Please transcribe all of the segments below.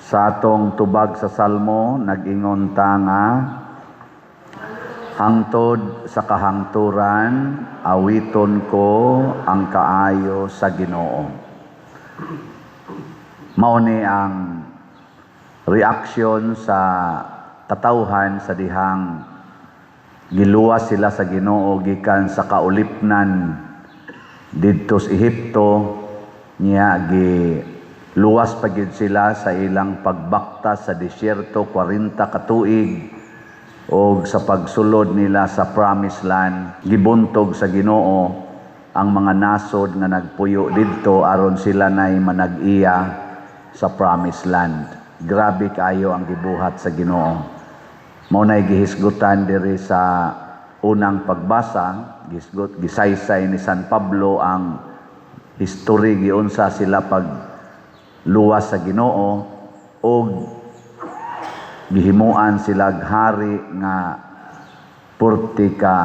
Sa atong tubag sa Salmo, nag-ingon ta nga hangtod sa kahangturan, awiton ko ang kaayo sa Ginoo. Mao ni ang reaksyon sa katawhan sa dihang giluwas sila sa Ginoo gikan sa kaulipnan didto sa Ehipto, niya gi luwas pa gyud sila sa ilang pagbaktas sa disyerto 40 ka tuig og sa pagsulod nila sa Promised Land, gibuntog sa Ginoo ang mga nasod nga nagpuyo didto aron sila nay manag-iya sa Promised Land. Grabe kaayo ang gibuhat sa Ginoo. Mao nay gihisgutan diri sa unang pagbasa, gisgot gisaysay ni San Pablo ang history giunsa sila pag luwas sa Ginoo og gihimuan sila hari nga purti ka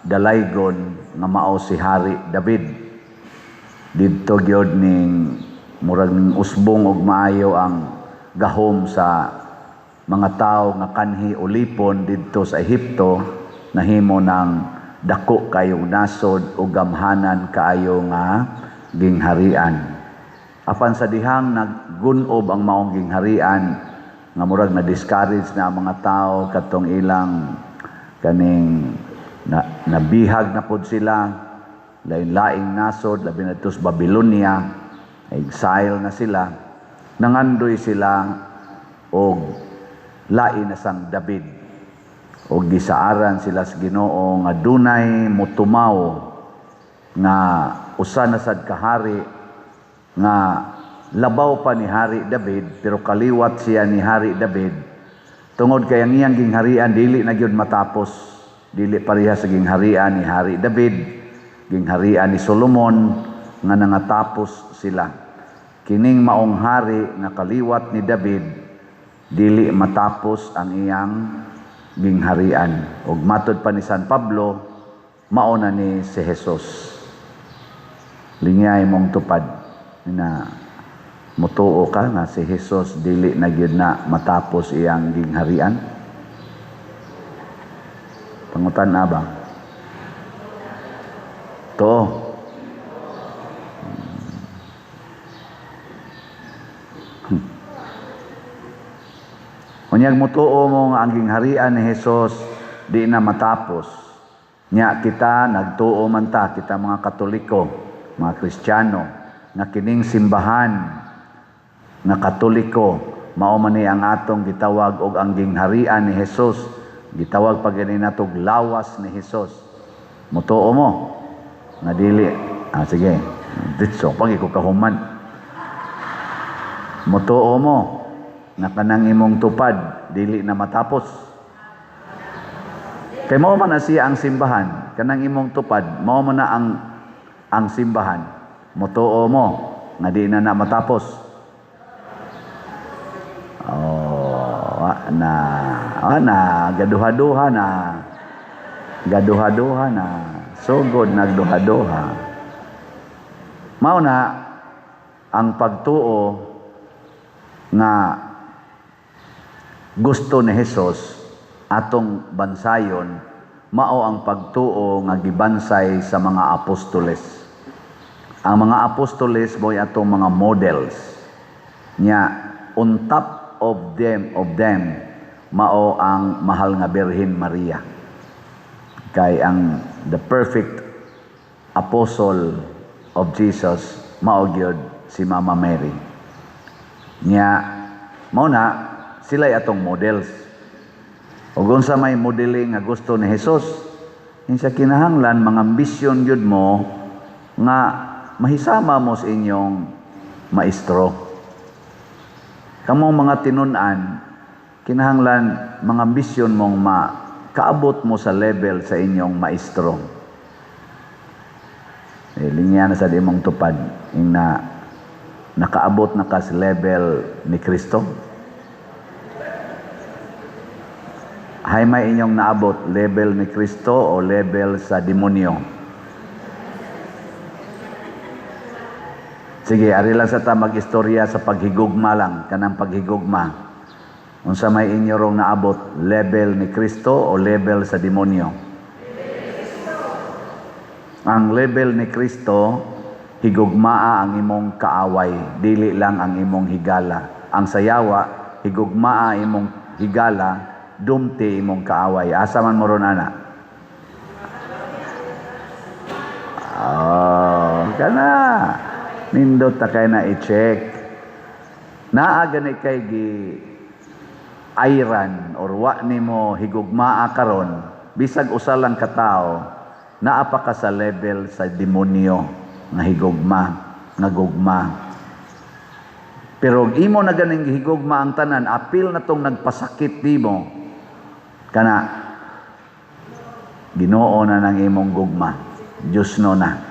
dalaygon nga mao si Hari David. Didto gyud ning murag ning usbong og maayo ang gahom sa mga tawo nga kanhi ulipon didto sa Ehipto, nahimo ng dako kayong nasod o gamhanan kaayo nga gingharian. Apan sa dihang naggunob ang maong gingharian nga murag na discourage na ang mga tao katong ilang kaning na, nabihag na pod sila, lain-laing nasod, labi na sa Babylonia, exile na sila, nangandoy sila og lain na sang David og gisaaran sila sa Ginoo nga dunay motumaw nga usa na sad kahari nga labaw pa ni Hari David, pero kaliwat siya ni Hari David tungod kay ang iyang gingharian dili na gyud matapos, dili pareha sa gingharian ni Hari David, gingharian ni Solomon nga nangatapos sila. Kining maong hari nga kaliwat ni David, dili matapos ang iyang gingharian. Ug matod pa ni San Pablo, mao na ni si Jesus. Lingyay mong tupad na mutuo ka nga si Jesus dili na gyud na matapos iyang gingharian. Pangutan na ba? To. Unyag mutuo mo nga ang gingharian ni Jesus di na matapos. Nya kita nagtuo man ta, kita mga Katoliko, mga Kristiyano, nga kining simbahan nga Katoliko mao man ni ang atong gitawag og ang gingharian ni Jesus. Gitawag pa gani natog lawas ni Jesus. Mutuo mo nga dili, ah, sige, ditso pag ko kahuman. Mutuo mo nga kanang imong tupad dili na matapos. Kay mao man na siya ang simbahan, kanang imong tupad, mao man na ang simbahan. Mutuo mo nga di na na matapos. Oh, wa na, wa na, gaduha-duha na. Gaduha-duha na. Sugod nagduha-duha. Mao na ang pagtuo nga gusto ni Jesus atong bansayon, mao ang pagtuo nga gibansay sa mga apostoles. Ang mga apostoles mo'y atong mga models. Nya on top of them mao ang mahal nga Birhen Maria. Kay ang the perfect apostle of Jesus mao gyud si Mama Mary. Nya mao na sila atong models. Ug unsa may modeling nga gusto ni Jesus, insa kinahanglan mga ambisyon gyud mo nga mahisama mo sa inyong maestro. Kamong mga tinun-an, kinahanglan mga ambisyon mong makaabot mo sa level sa inyong maestro. Eh, linya na sa imong tupad ing na nakaabot na ka sa level ni Kristo. Hay may inyong naabot, level ni Kristo o level sa demonyo? Sige, ari lang sa ta mag-istorya sa paghigugma lang, kanang paghigugma. Unsa may inyo rong naabot, level ni Kristo o level sa demonyo? Ang level ni Kristo, higugmaa ang imong kaaway, dili lang ang imong higala. Ang sayawa, higugmaa imong higala, dumti imong kaaway. Asa man mo ron ana? Oh, kana. Nindot ta kay na i-check. Naa gani kay gi ayran or wa nimo higugmaa karon, bisag usa lang ka tawo, naa pa ka sa level sa demonyo nga higugma, nga gugma. Pero imo na ganing gihigugma ang tanan, apil na tong nagpasakit nimo, kana Ginoo na nang imong gugma, Diyos no na.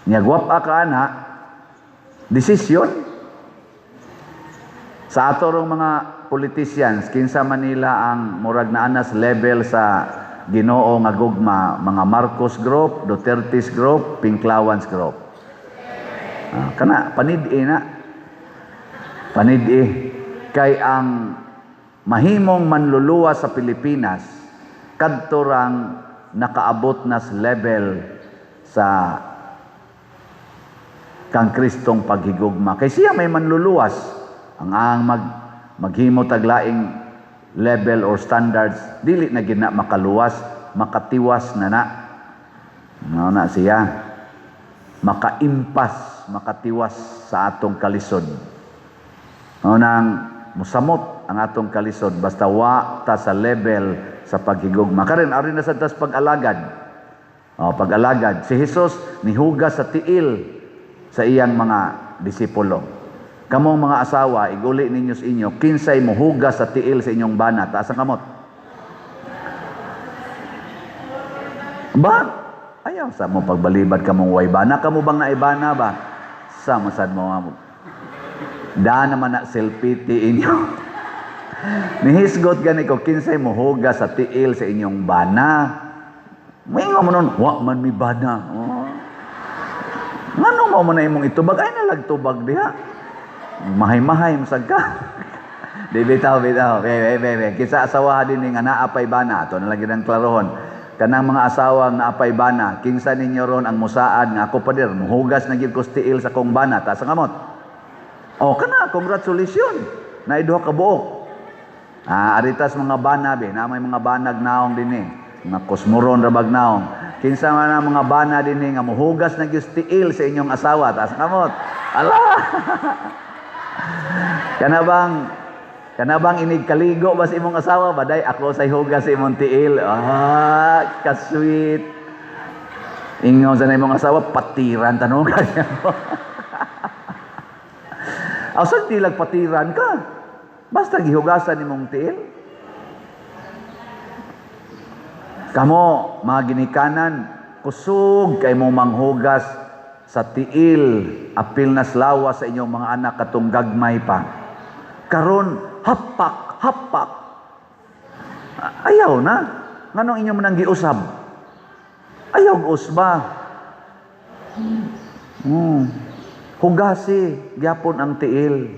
Nya gwapa ka ana, desisyon sa ato rong mga politicians, kinsa Manila ang murag na anas level sa Ginoo nga gugma, mga Marcos Group, Duterte's Group, Pinklawans Group? Ah, kana panid-i na. Panid-i kay ang mahimong manluluwa sa Pilipinas kadto rang nakaabot na sa level sa kang Kristong paghigugma. Kay siya may manluluwas. Ang maghimo taglaing level or standards, dili na gina makaluwas, makatiwas na na. No, na siya. Makaimpas, makatiwas sa atong kalisod. No, nang musamot ang atong kalisod basta wa ta sa level sa paghigugma. Karon ari na sa tas pag-alagad. Oh, pag-alagad. Si Jesus nihugas sa tiil sa iyang mga disipulo. Kamong mga asawa, iguli ninyo sa inyo, kinsay mohugas sa tiil sa inyong bana, taas ang kamot. Ba? Ayaw sa mo pagbalibad kamong way bana. Kamo bang naibana ba? Sa masad mo nga mo. Da naman na selfie ti inyo. Nihisgot gani ko, kinsay mohugas sa tiil sa inyong bana. Moingon mo nun, wa man mi bana. Oh. Ngano mo na imong itubag? Ay nalagtubag diha. Mahay-mahay masag ka. Di bitaw, bitaw. Be, be, be, be. Kinsa asawa din nga naapay bana. Ato na lagi ng klarohon. Kanang mga asawa nga naapay bana, kinsa ninyo ron ang musaad nga ako pader, muhugas na gyud ko sa tiil sa kong bana, taas ang kamot. O kana, congratulations. Naiduha ka buok. Ah, aritas mga bana be, na may mga banag naong dinhi. Mga kosmoron rabag naong. Kinsa man ang mga bana dinhi nga muhugas na gyud sa tiil sa inyong asawa, taas ang kamot. Ala. Kana bang inig kaligo ba sa imong asawa baday ako say hugas sa imong tiil. Ah, ka-sweet. Ingon sa imong asawa patiran tanong ka niya. Asa di lang patiran ka? Basta gihugasan imong tiil. Kamo mga ginikanan, kusog kay mo manghugas sa tiil, apil na slawa sa inyong mga anak katong gagmay pa. Karon hapak, hapak. Ayaw na. Nganong inyo man ang giusab? Ayaw usba. Hugasi gyapon ang tiil.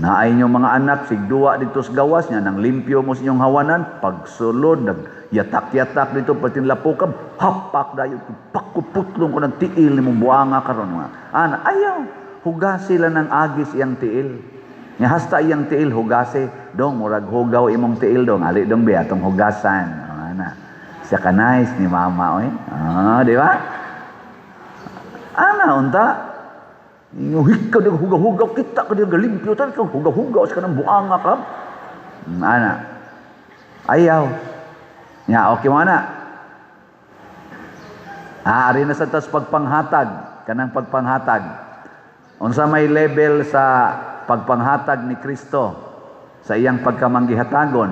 Naay inyong mga anak sigduwa dito sa gawas niya nang limpyo mo sa inyong hawanan, pagsulod nagyatak-yatak dito patin lapukab, hapak dayon pakuputlong ko ng tiil nimong buanga karon nga. Ana ayaw, hugasi lang ng agis iyang tiil. Nya hasta iyang tiil hugasi, dong murag hugaw imong tiil dong, ali dong bi atong hugasan. Oh, ana. Siya ka nice ni mama oy. Ah, di ba? Ana unta. Inyo hikaw di hugaw-hugaw kita ka di galimpyo tan ka hugaw-hugaw sa kanang buanga ka. Ana. Ayaw. Nya okay mo ana. Ah, ari na sa tas pagpanghatag, kanang pagpanghatag. Unsa may level sa pagpanghatag ni Kristo sa iyang pagkamanggihatagon?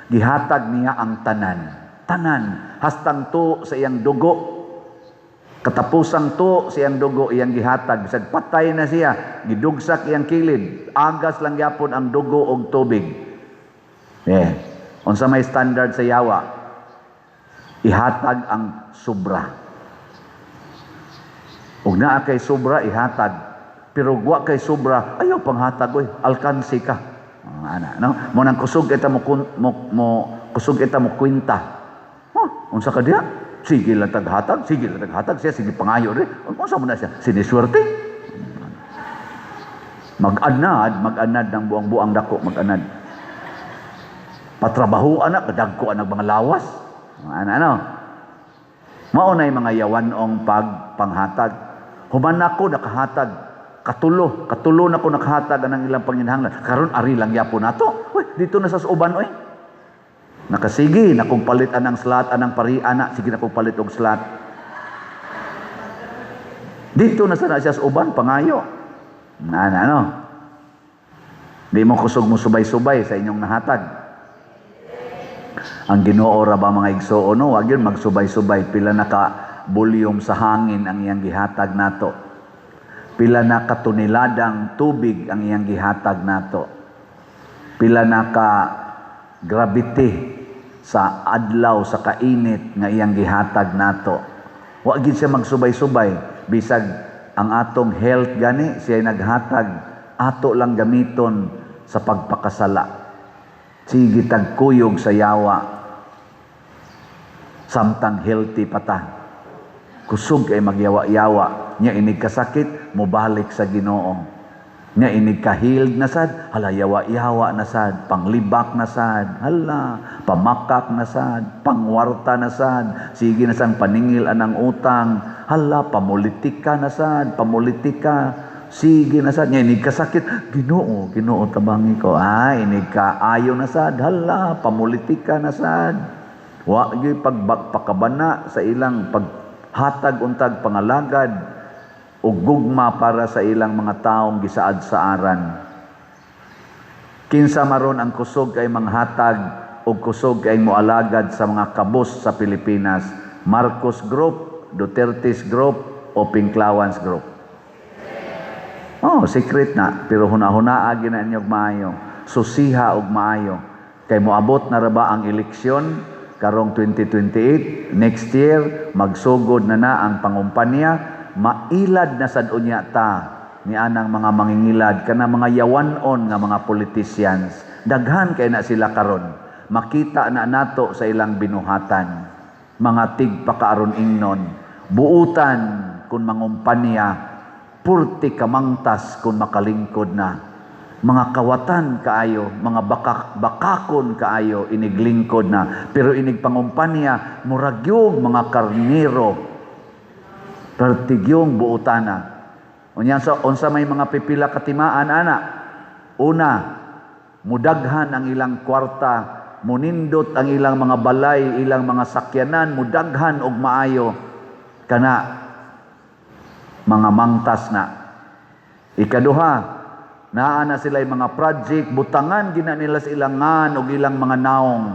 Gihatag niya ang tanan. Tanan hastang tuo sa iyang dugo. Katapusang tuo sa iyang dugo iyang gihatag. Bisag patay na siya, gidugsak iyang kilid, agas lang gyapon ang dugo og tubig. Unsa may standard sa yawa? Ihatag ang sobra. Ug naa kay sobra, ihatag. Pero wa kay sobra, ayaw panghatag oy, alkansi ka. Ah, ana, no? Mo nang kusog kita mo, mo, mo kusog kita mo kwenta. Huh, unsa ka diha? Sige lang taghatag, sige lang taghatag siya, sige pangayo rin. Unsa mo na siya? Siniswerte. Mag-anad, mag-anad ng buang-buang dako, mag-anad. Patrabaho anak, kadagko anak mga lawas. Ano, ano? Mao na mga yawanong pagpanghatag. Human ako nakahatag. Katulo, katulo na ko nakahatag anang ilang panginahanglan. Karon ari lang yapon nato. Uy, dito na sa uban oy. Nakasige na kung palit anang slot, anang pari ana, sige na kung palit og slot. Dito na sana siya sa uban pangayo. Na ano? Di mo kusog mo subay-subay sa inyong nahatag. Ang Ginoo ra ba, mga igsoon, no, wag yun magsubay-subay pila na ka volume sa hangin ang iyang gihatag nato. Pila na ka toneladang tubig ang iyang gihatag nato. Pila na ka gravity sa adlaw, sa kainit nga iyang gihatag nato. Wa gid siya magsubay-subay bisag ang atong health gani siya naghatag, ato lang gamiton sa pagpakasala. Sige tagkuyog sa yawa samtang healthy pa ta. Kusog ay magyawa-yawa nya, inig kasakit mobalik sa Ginoo. Nya inig ka-healed na sad, hala, yawa-yawa na sad, panglibak na sad, hala, pamakak na sad, pangwarta na sad, sige na sang paningil anang utang, hala, pamulitika na sad, pamulitika, sige na sad. Nya inig kasakit, "Ginoo, Ginoo, tabangi ko." Ah, inig ka ayo na sad, hala, pamulitika na sad. Wa gyud pagpakabana sa ilang paghatag untag pangalagad o gugma para sa ilang mga taong gisaad sa aran. Kinsa maron ang kusog kay manghatag o kusog kay moalagad sa mga kabus sa Pilipinas? Marcos Group, Duterte's Group o Pinklawans Group? Oh, secret na, pero huna-hunaa gyud na ninyo og maayo. Susiha og maayo. Kay moabot na ra ba ang eleksyon karong 2028, next year magsugod na na ang pangumpanya, mailad na sad unya ta ni anang mga mangingilad kana mga yawanon nga mga politicians. Daghan kay na sila karon. Makita na nato sa ilang binuhatan. Mga tigpakaaron ingnon, buutan kung mangumpanya, purti kamangtas kung makalingkod na. Mga kawatan kaayo, mga bakakon kaayo iniglingkod na, pero inig pangumpanya muragyog mga karniro, pertigyong buutana. Unya sa unsa may mga pipila katimaan ana? Una, mudaghan ang ilang kwarta, munindot ang ilang mga balay, ilang mga sakyanan, mudaghan og maayo, kana mga mangtas na. Ikaduha, naa na sila mga project, butangan gina nila sa ilangan og ilang mga naong.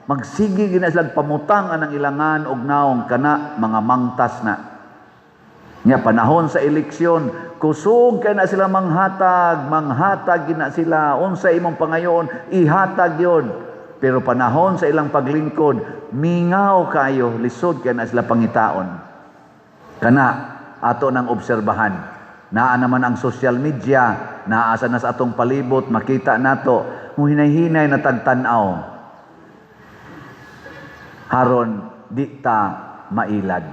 Magsige gina sila pamutang anang ilangan og naong, kana mga mangtas na. Nya panahon sa eleksyon, kusog kay na sila manghatag, manghatag gina sila unsa imong pangayon, ihatag yon. Pero panahon sa ilang paglingkod, mingaw kayo, lisod kay na sila pangitaon. Kana ato nang obserbahan. Naa naman ang social media, naa sa na sa atong palibot, makita nato, muhinay-hinay na tagtan-aw. Haron di ta mailad.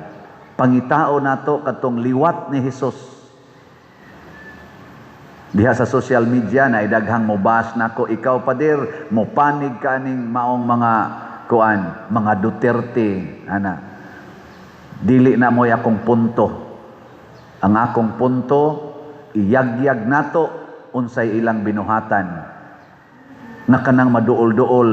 Pangitao nato katong liwat ni Hesus. Diha sa social media na idaghang mobas nako, "Ikaw, pader, mopanig ka ning maong mga kuan, mga Duterte," ana. Dili na mo'y akong punto. Ang akong punto, iyagyag nato unsay ilang binuhatan. Na kanang maduol-duol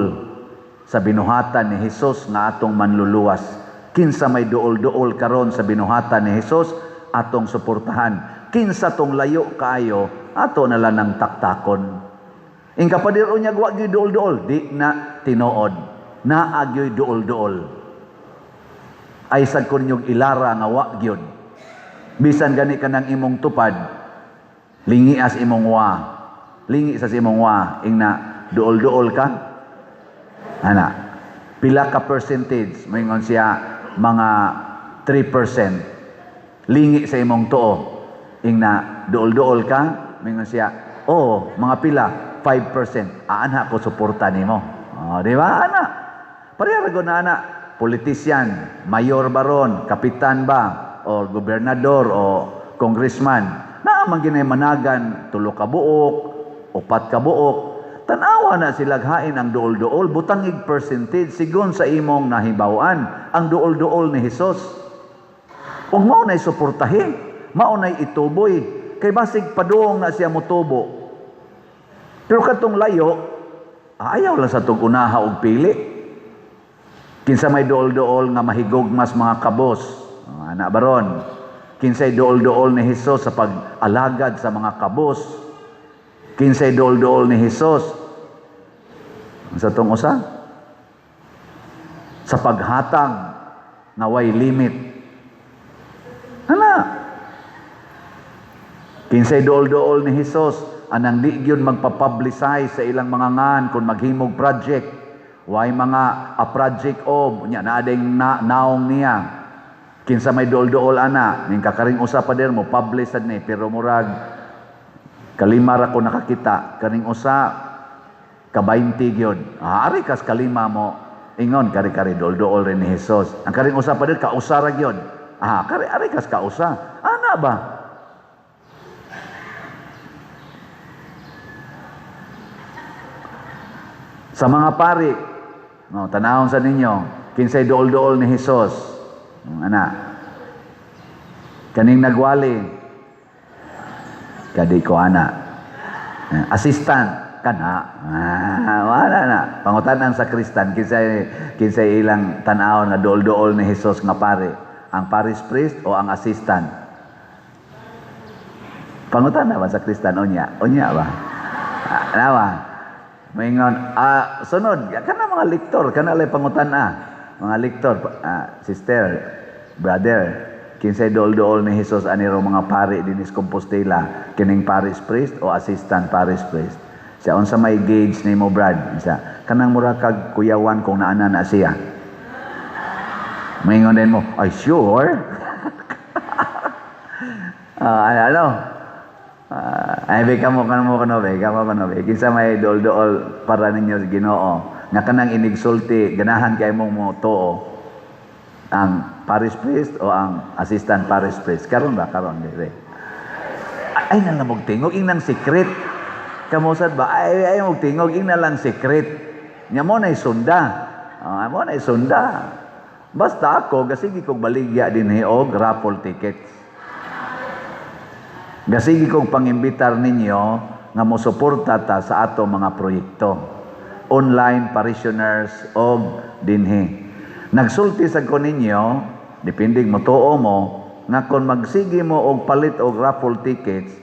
sa binuhatan ni Hesus nga atong manluluwas. Kinsa may duol-duol karon sa binuhatan ni Hesus, atong suportahan. Kinsa tong layo kaayo, ato na lang ng taktakon. Ingka, "Pader, unya wa gyud duol-duol," di na tinuod. Naa gyoy duol-duol. Ay sad ko ninyong ilara nga wa gyud. Bisan gani kanang imong tupad, lingias imong wa. Lingi sa imong wa, ingna duol-duol ka. Ana. Pila ka percentage? Moingon siya mga 3%. Lingi sa imong tuo. Ingna duol-duol ka, mingon siya, "Oh, mga pila, 5%. Aanha ko suporta nimo." Oh, di ba? Ana. Pareha ra na ana. Politician, mayor baron, kapitan ba, o gobernador o congressman. Naa man ginay managan tulo ka buok, upat ka buok. Tanawa na sila hain ang duol-duol, butangig percentage sigon sa imong nahibaw-an ang duol-duol ni Hesus. Ug mao nay suportahi, mao nay ituboy, kay basig padung na siya motubo. Pero katong layo, ayaw lang sa tug unaha og pili. Kinsa may duol-duol nga mahigog mas mga kabos, ana baron. Kinsay duol-duol ni Hesus sa pag-alagad sa mga kabos. Kinsay duol-duol ni Hesus sa tong usa sa paghatag nga way limit. Ana. Kinsay duol-duol ni Hesus anang di gyud magpa-publicize sa ilang mga ngan kung maghimog project. Way mga a project of nya naa ding na, naong niya. Kinsa may duol-duol ana ning kakaring usa pa dir mo publish sad ni, pero murag kalima ra ko nakakita, kaning usa ka 20 gyud. Ah, ari kas kalima mo ingon kari-kari duol-duol rin ni Hesus. Ang karing usa pa dir kausa ra gyud. Ah, kari ari kas kausa. Ana ba? Sa mga pari, no, tanawon sa ninyo, kinsay duol-duol ni Hesus. Ana. Kaning nagwali, kadi ko ana. Assistant kana. Ah, wala na. Pangutanan sa Kristan kinsay kinsay ilang tan-awon nga duol-duol ni Hesus nga pari, ang parish priest o ang assistant? Pangutana ba sa Kristan unya? Unya ba? Ah, nawa. Maingon, sunod, kana mga lektor, kana lay pangutana. Mga lektor, sister, brother, kinsay duol-duol ni Hesus ani ro mga pari dinis Compostela, kining parish priest o assistant parish priest? Siya, unsa may gauge nimo, Brad? Siya, kanang mura kag kuyawan kung naana na siya. Maingon din mo, ay sure. Ano, ano? Ay, be kamo kamo kano be, kamo kano be. Kinsa may duol-duol para ninyo sa Ginoo nga kanang inigsulti, ganahan kay mong mo tuo, ang parish priest o ang assistant parish priest? Karon ba karon dire? Ay na lang tingog inang secret. Kamusad ba? Ay ay mog tingog ing lang secret. Nya mo nay sunda. Mo nay sunda. Basta ako gasigi kog baligya dinhi og raffle tickets. Gasigi kog pangimbitar ninyo nga mosuporta ta sa ato mga proyekto. Online parishioners og dinhi. Nagsulti sad ko ninyo, depende mo tuo mo, nga kon magsige mo og palit og raffle tickets,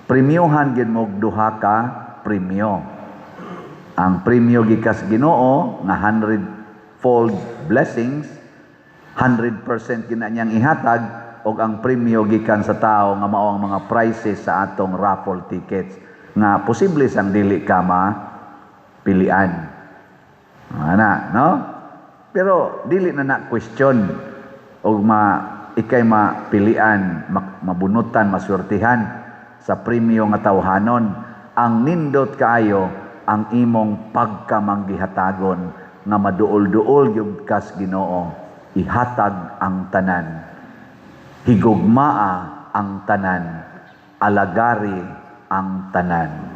premyohan gid mo og duha ka premyo. Ang premyo gikas Ginoo nga 100-fold blessings, 100% gina niyang ihatag, og ang premyo gikan sa tao nga mao ang mga prizes sa atong raffle tickets nga posible sang dili ka mapilian. Ana, no? Pero dili na na question og ma ikay mapilian, mabunutan, maswertihan sa premyo nga tawhanon. Ang nindot kaayo ang imong pagkamanggihatagon nga maduol-duol gyud kas Ginoo, ihatag ang tanan, higugmaa ang tanan, alagari ang tanan.